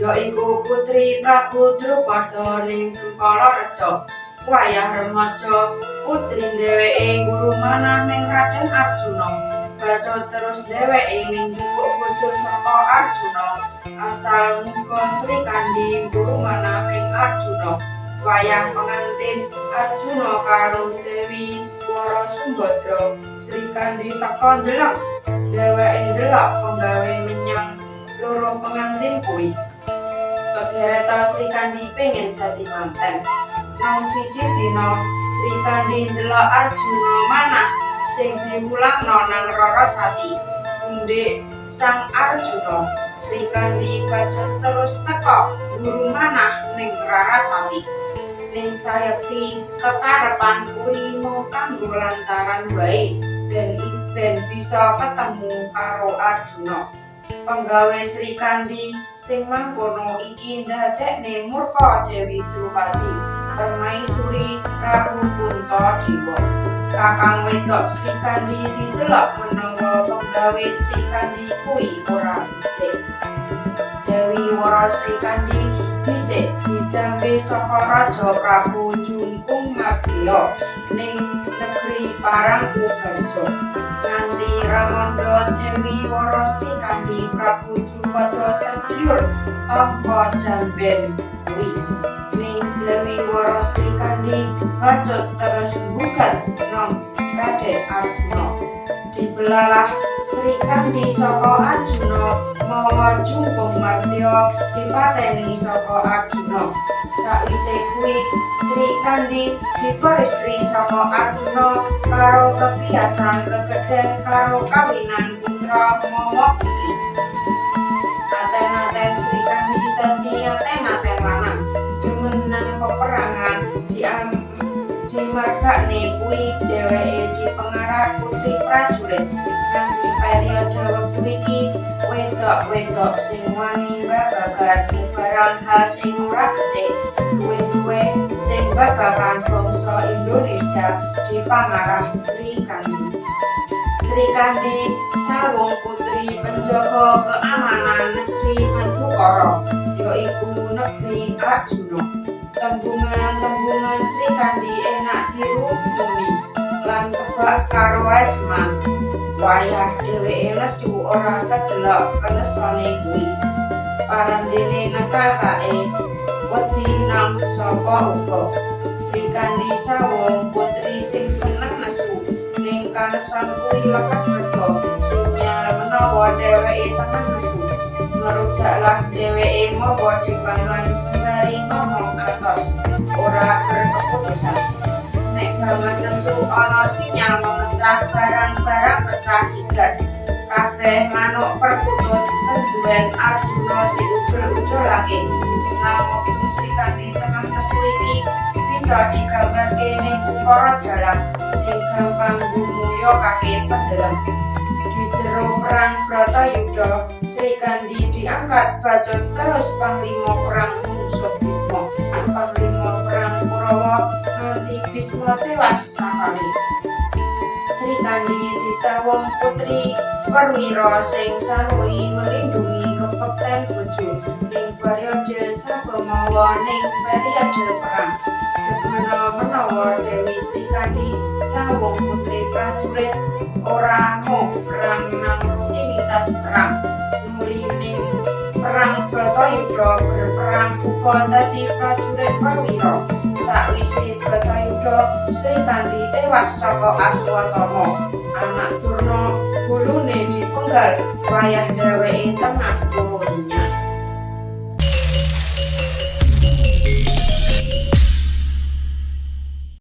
Yaiku putri Prabu Drupada ning Cempala Reja. Wayah remaja putri dheweke guru manah ning Raden Arjuna. Bacut terus dheweke ning njupuk bojo saka Arjuna. Asal muga Srikandhi guru manah ning Arjuna. Wayah pengantin Arjuna karo Dewi Wara Sumbadra, Srikandhi teka ndeleng. Dheweke ndelok penggawe menyang loro pengantin kuwi. Kegereta Srikandhi pengen dadi manten. Nang siji dina Srikandhi ndelok Arjuna manah sing diwulangno nang Rarasati. Undhik sang Arjuna, Srikandhi bacut terus teka guru manah ning Rarasati. Ning sayekti kekarepan kuwi mung kanggo lantaran wae ben ben bisa ketemu karo Arjuna. Penggawe Srikandhi sing mangkono iki ndadekne murka Dewi Drupadi, permaisuri Prabu Puntadewa. Kakang wedok Srikandhi didelok menawa penggawe Srikandhi kuwi ora becik. Dewi Wara Srikandhi dhisik dijambe saka Raja Prabu Jungkung Mardya ning negeri Parangkubarja. Nganti ramandha Dewi Wara Srikandhi, Prabu Drupada tergiur tampa jamben kuwi. Ning Dewi Wara Srikandhi bacut terus nggugat nang Raden Arjuna. Dibelalah Srikandhi saka Arjuna mawa Jungkung Mardya dipateni saka Arjuna. Sakwise kuwi Srikandhi diperistri saka Arjuna karo kebiasaan kegeden karo kawinan putra mawa putri. Aten-aten Srikandhi dadi aten-aten lanang demen nang peperangan dimargakne kuwi dheweke dipengarah putri prajurit. Nganti periode wektu iki wedok-wedok sing wani babagan barang hal sing ora becik luwih-luwih sing babagan bangsa Indonesia dipangarah Srikandhi. Srikandhi sawung putri penjaga keamanan negeri Madukara, yaiku negeri Arjuna. Tembungan-tembungan Srikandhi enak dirumuni lan kebak karo esman. Wayah dheweke nesu ora kedelok kenesone kuwi. Parandene nekalake wedi nang sapa uga. Srikandhi sawung putri sing seneng nesu ning kaneson kuwi lekas reda, sinyal menawa dheweke tengah nesu. Merujaklah dheweke mawa dipangan sembari ngomong atos ora berkeputusan. Nek banget nesu ana sinyal memecah barang-barang pecah sigar. Kabeh manuk perkutut kenduwen Arjuna diucul-uculake. Nang wektu Srikandhi tengah nesu iki bisa digambarke ning ukara dalang sing gampang gumuyokake pendelem. Di jero perang Bratayuda, Srikandhi diangkat bacut terus panglima perang mungsuh Bisma. Panglima perang Kurawa nganti Bisma tewas sakali. Srikandhi disawung putri perwira sing sanuli melindungi kebekten bojo ning periode sabamawa ning periode perang. Jebana menawa Dewi Srikandhi sawung putri prajurit ora mung perang nang rutinitas perang. Nuli ning perang Bratayuda berperang uga dadi prajurit perwira. Sakwise Bratayuda, Srikandhi tewas saka Aswatama. Anak Durna gulune dipenggal wayah dheweke tengah turu nyenyak.